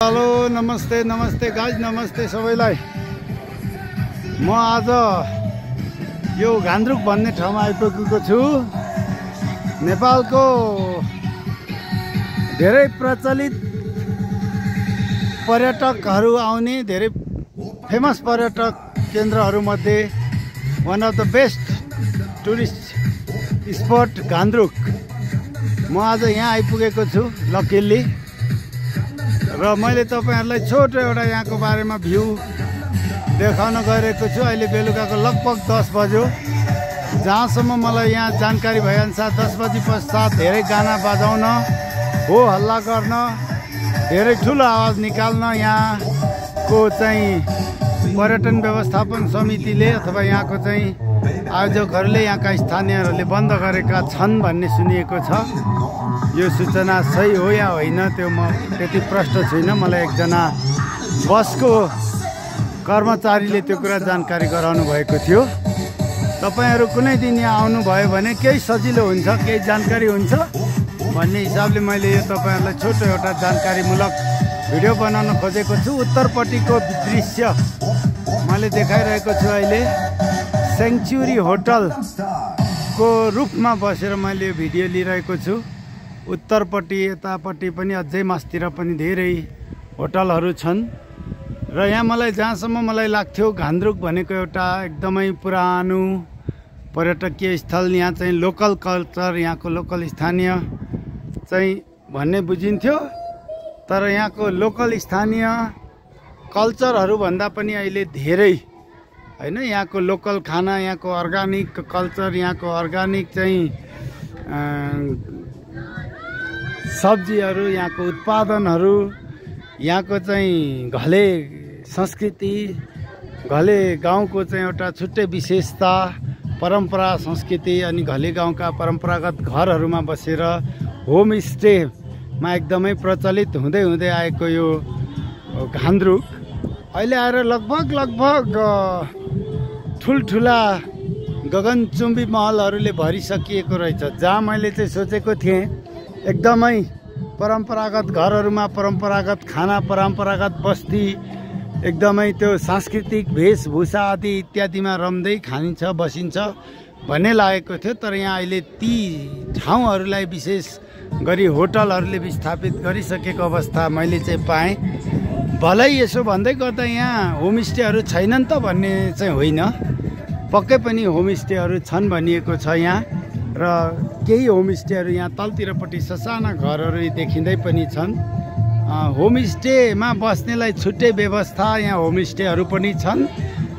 Hello नमस्ते नमस्ते guys नमस्ते सबैलाई। म आज यो घान्द्रुक भन्ने ठाउँमा आइपुगेको छु। नेपालको धेरै प्रचलित पर्यटकहरू आउने धेरै फेमस पर्यटक केन्द्रहरूमध्ये one of the best tourist spot Ghandruk. म आज यहाँ आइपुगेको छु लकिली र मैले तपाईहरुलाई छोटो एउटा यहाँको बारेमा भ्यू देखाउन गइरहेको छु। अहिले बेलुकाको लगभग 10 बज्यो। जहाँसम्म मलाई यहाँ जानकारी भएअनुसार 10 बजी पश्चात धेरै गाना बजाउन, हो हल्ला गर्न, धेरै ठुलो आवाज निकाल्न यहाँको चाहिँ पर्यटन व्यवस्थापन समितिले अथवा यहाँको चाहिँ आयोजकहरूले यहाँका स्थानीयहरूले बन्द गरेका छन् भन्ने सुनिएको छ। यो सूचना सही हो या होइन त्यो म त्यति प्रष्ट छैन। मलाई एकजना बसको कर्मचारीले त्यो कुरा जानकारी गराउनु भएको थियो। तपाईहरु कुनै दिन यहाँ आउनुभयो भने केही सजिलो हुन्छ, केही जानकारी हुन्छ भन्ने हिसाबले मैले यो तपाईहरुलाई छोटो एउटा जानकारीमूलक भिडियो बनाउन खोजेको छु। उत्तरपट्टिको दृश्य मैले देखाइरहेको छु। अहिले सेङ्चुरी होटलको रूपमा बसेर मैले यो भिडियो लिइरहेको छु। उत्तरपट्टि यतापट्टि पनि अझै मास्तिर पनि धेरै होटलहरू छन् र यहाँ मलाई जहाँसम्म मलाई लाग्थ्यो घान्द्रुक भनेको एउटा एकदमै पुरानो पर्यटकीय स्थल, यहाँ चाहिँ लोकल कल्चर, यहाँको लोकल स्थानीय चाहिँ भन्ने बुझिन्थ्यो। तर यहाँको लोकल स्थानीय कल्चरहरू भन्दा पनि अहिले धेरै हैन, यहाँको लोकल खाना, यहाँको अर्गानिक कल्चर, यहाँको अर्गानिक चाहिँ सब्जीहरू, यहाँको उत्पादनहरू, यहाँको चाहिँ घले संस्कृति, घले गाउँको चाहिँ एउटा छुट्टै विशेषता, परम्परा, संस्कृति अनि घले गाउँका परम्परागत घरहरूमा बसेर होमस्टेमा एकदमै प्रचलित हुँदै हुँदै आएको यो घान्द्रुक अहिले आएर लगभग ठुल्ठुला गगनचुम्बी महलहरूले भरिसकिएको रहेछ। जहाँ मैले चाहिँ सोचेको थिएँ एकदमै परम्परागत घरहरूमा परम्परागत खाना, परम्परागत बस्ती, एकदमै त्यो सांस्कृतिक वेशभूषा आदि इत्यादिमा रम्दै खानिन्छ बसिन्छ भन्ने लागेको थियो। तर यहाँ अहिले ती ठाउँहरूलाई विशेष गरी होटलहरूले विस्थापित गरिसकेको अवस्था मैले चाहिँ पाएँ। भलै यसो भन्दै गर्दा यहाँ होमस्टेहरू छैनन् त भन्ने चाहिँ होइन, पक्कै पनि होमस्टेहरू छन् भनिएको छ यहाँ। र केही होमस्टेहरू यहाँ तलतिरपट्टि ससाना घरहरू देखिँदै पनि छन्। होमस्टेमा बस्नेलाई छुट्टै व्यवस्था यहाँ होमस्टेहरू पनि छन्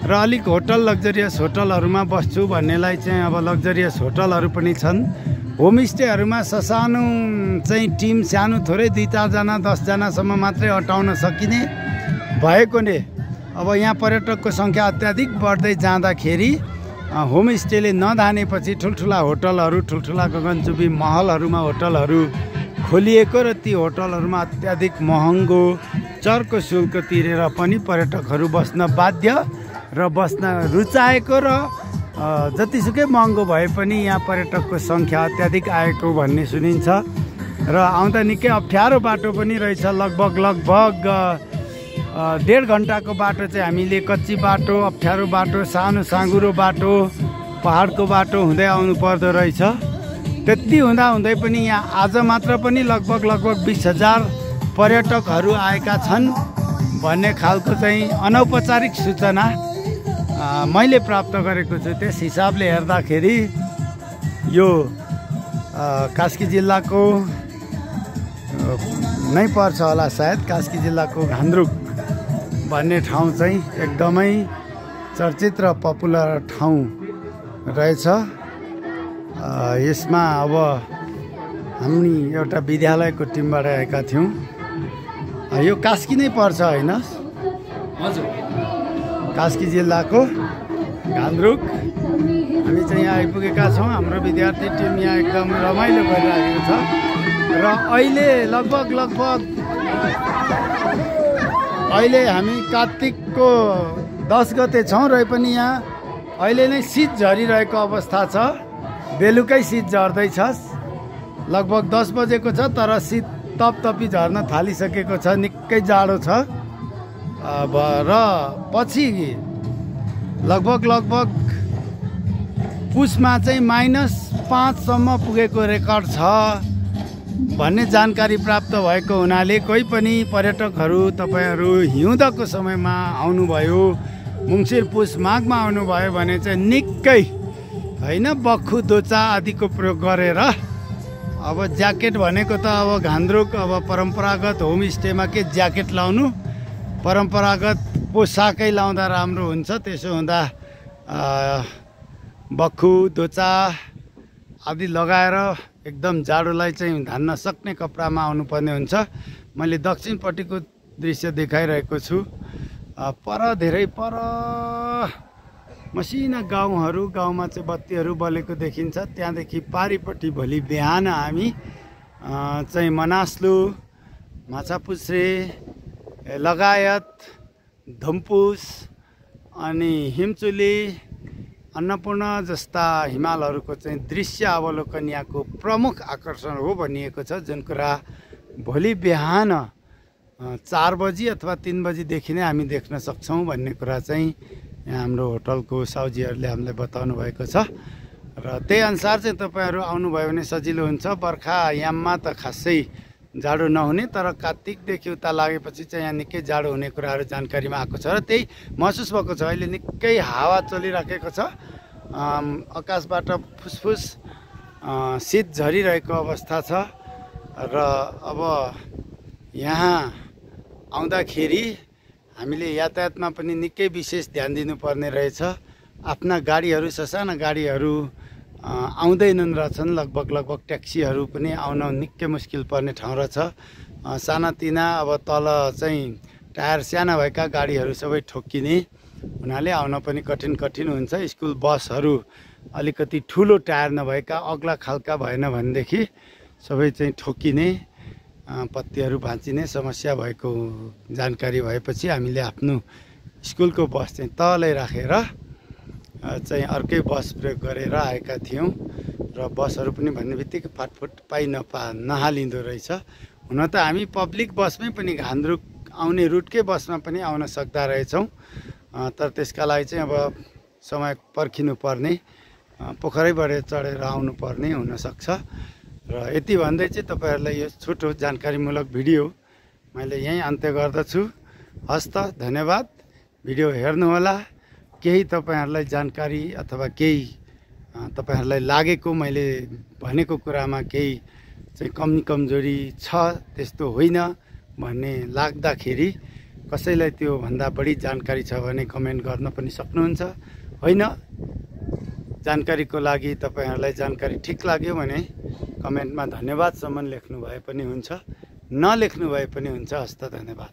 र अलिक होटल लग्जरियस होटलहरूमा बस्छु भन्नेलाई चाहिँ अब लग्जरियस होटलहरू पनि छन्। होमस्टेहरूमा ससानो चाहिँ टिम, सानो थोरै 2-4 जना 10 जनासम्म मात्रै अटाउन सकिने भएकोले अब यहाँ पर्यटकको सङ्ख्या अत्याधिक बढ्दै जाँदाखेरि होमस्टेले नधानेपछि ठुल्ठुला होटलहरू, ठुल्ठुला गगनचुम्बी महलहरूमा होटलहरू खोलिएको र ती होटलहरूमा अत्याधिक महँगो चर्को शुल्क तिरेर पनि पर्यटकहरू बस्न बाध्य र बस्न रुचाएको र जतिसुकै महँगो भए पनि यहाँ पर्यटकको सङ्ख्या अत्याधिक आएको भन्ने सुनिन्छ र आउँदा निकै अप्ठ्यारो बाटो पनि रहेछ। लगभग 1.5 घन्टाको बाटो चाहिँ हामीले कच्ची बाटो, अप्ठ्यारो बाटो, सानो साँगुरो बाटो, पहाडको बाटो हुँदै आउनु पर्दो रहेछ। त्यति हुँदै पनि यहाँ आज मात्र पनि लगभग 20,000 पर्यटकहरू आएका छन् भन्ने खालको चाहिँ अनौपचारिक सूचना मैले प्राप्त गरेको छु। त्यस हिसाबले हेर्दाखेरि यो कास्की जिल्लाको नै पर्छ होला सायद। कास्की जिल्लाको घान्द्रुक भन्ने ठाउँ चाहिँ एकदमै चर्चित र पपुलर ठाउँ रहेछ। यसमा अब हामी एउटा विद्यालयको टिमबाट आएका थियौँ। यो कास्की नै पर्छ होइन? हजुर, कास्की जिल्लाको घान्द्रुक हामी चाहिँ यहाँ आइपुगेका छौँ। हाम्रो विद्यार्थी टिम यहाँ एकदम रमाइलो गरिरहेको छ र अहिले लगभग अहिले हामी कार्तिकको 10 गते छौँ र पनि यहाँ अहिले नै शीत झरिरहेको अवस्था छ। बेलुकै शीत झर्दैछ। लगभग 10 बजेको छ तर शीत तपतपी झर्न थालिसकेको छ, निकै जाडो छ। र पछि लगभग पुसमा चाहिँ -5सम्म पुगेको रेकर्ड छ भन्ने जानकारी प्राप्त भएको हुनाले कोही पनि पर्यटकहरू तपाईँहरू हिउँदको समयमा आउनुभयो, मङ्सिर पुस माघमा आउनुभयो भने चाहिँ निकै होइन बख्खु दोचा आदिको प्रयोग गरेर अब ज्याकेट भनेको त अब घान्द्रुक अब परम्परागत होमस्टेमा के ज्याकेट लाउनु, परम्परागत पोसाकै लाउँदा राम्रो हुन्छ। त्यसो हुँदा बख्खु दोचा आदि लगाएर एकदम जाडोलाई चाहिँ धान्न सक्ने कपडामा आउनुपर्ने हुन्छ। मैले दक्षिणपट्टिको दृश्य देखाइरहेको छु। धेरै पर मसिना गाउँहरू, गाउँमा चाहिँ बत्तीहरू बलेको देखिन्छ। त्यहाँदेखि पारिपट्टि भोलि बिहान हामी चाहिँ मनास्लु, माछापुच्छ्रे लगायत धम्पुस अनि हिमचुली, अन्नपूर्ण जस्ता हिमालहरूको चाहिँ दृश्य अवलोकन यहाँको प्रमुख आकर्षण हो भनिएको छ। जुन कुरा भोलि बिहान 4 बजी अथवा 3 बजीदेखि नै हामी देख्न सक्छौँ भन्ने कुरा चाहिँ यहाँ हाम्रो होटलको साउजीहरूले हामीलाई बताउनु भएको छ। र त्यही अनुसार चाहिँ तपाईँहरू आउनुभयो भने सजिलो हुन्छ। बर्खा याममा त खासै जाडो नहुने, तर कार्तिकदेखि उता लागेपछि चाहिँ यहाँ निकै जाडो हुने कुराहरू जानकारीमा आएको छ र त्यही महसुस भएको छ। अहिले निकै हावा चलिराखेको छ, आकाशबाट फुसफुस शीत झरिरहेको अवस्था छ। र अब यहाँ आउँदाखेरि हामीले यातायातमा पनि निकै विशेष ध्यान दिनुपर्ने रहेछ। आफ्ना गाडीहरू, ससाना गाडीहरू आउँदैनन् रहेछन्। लगभग ट्याक्सीहरू पनि आउन निकै मुस्किल पर्ने ठाउँ रहेछ। सानातिना अब तल चाहिँ टायर साना भएका गाडीहरू सबै ठोक्किने हुनाले आउन पनि कठिन हुन्छ। स्कुल बसहरू अलिकति ठुलो टायर नभएका अग्ला खालका भएन भनेदेखि सबै चाहिँ ठोक्किने, पत्तीहरू भाँचिने समस्या भएको जानकारी भएपछि हामीले आफ्नो स्कुलको बस चाहिँ तलै राखेर चाहिँ अर्कै बस प्रयोग गरेर आएका थियौँ। र बसहरू पनि भन्ने बित्तिकै फाटफुट नहालिँदो रहेछ। हुन त हामी पब्लिक बसमै पनि घान्द्रुक आउने रुटकै बसमा पनि आउन सक्दा रहेछौँ, तर त्यसका लागि चाहिँ अब समय पर्खिनु पर्ने, पोखरैबाट चढेर आउनुपर्ने हुनसक्छ। र यति भन्दै चाहिँ तपाईँहरूलाई यो छोटो जानकारीमूलक भिडियो मैले यहीँ अन्त्य गर्दछु। हस्त धन्यवाद। भिडियो हेर्नुहोला। केही तपाईँहरूलाई जानकारी अथवा केही तपाईँहरूलाई लागेको, मैले भनेको कुरामा केही चाहिँ कमजोरी छ, त्यस्तो होइन भन्ने लाग्दाखेरि कसैलाई त्यो भन्दा बढी जानकारी छ भने कमेन्ट गर्न पनि सक्नुहुन्छ। होइन, जानकारीको लागि तपाईँहरूलाई जानकारी ठिक लाग्यो भने कमेन्टमा धन्यवादसम्म लेख्नु भए पनि हुन्छ, नलेख्नु भए पनि हुन्छ। हस्त धन्यवाद।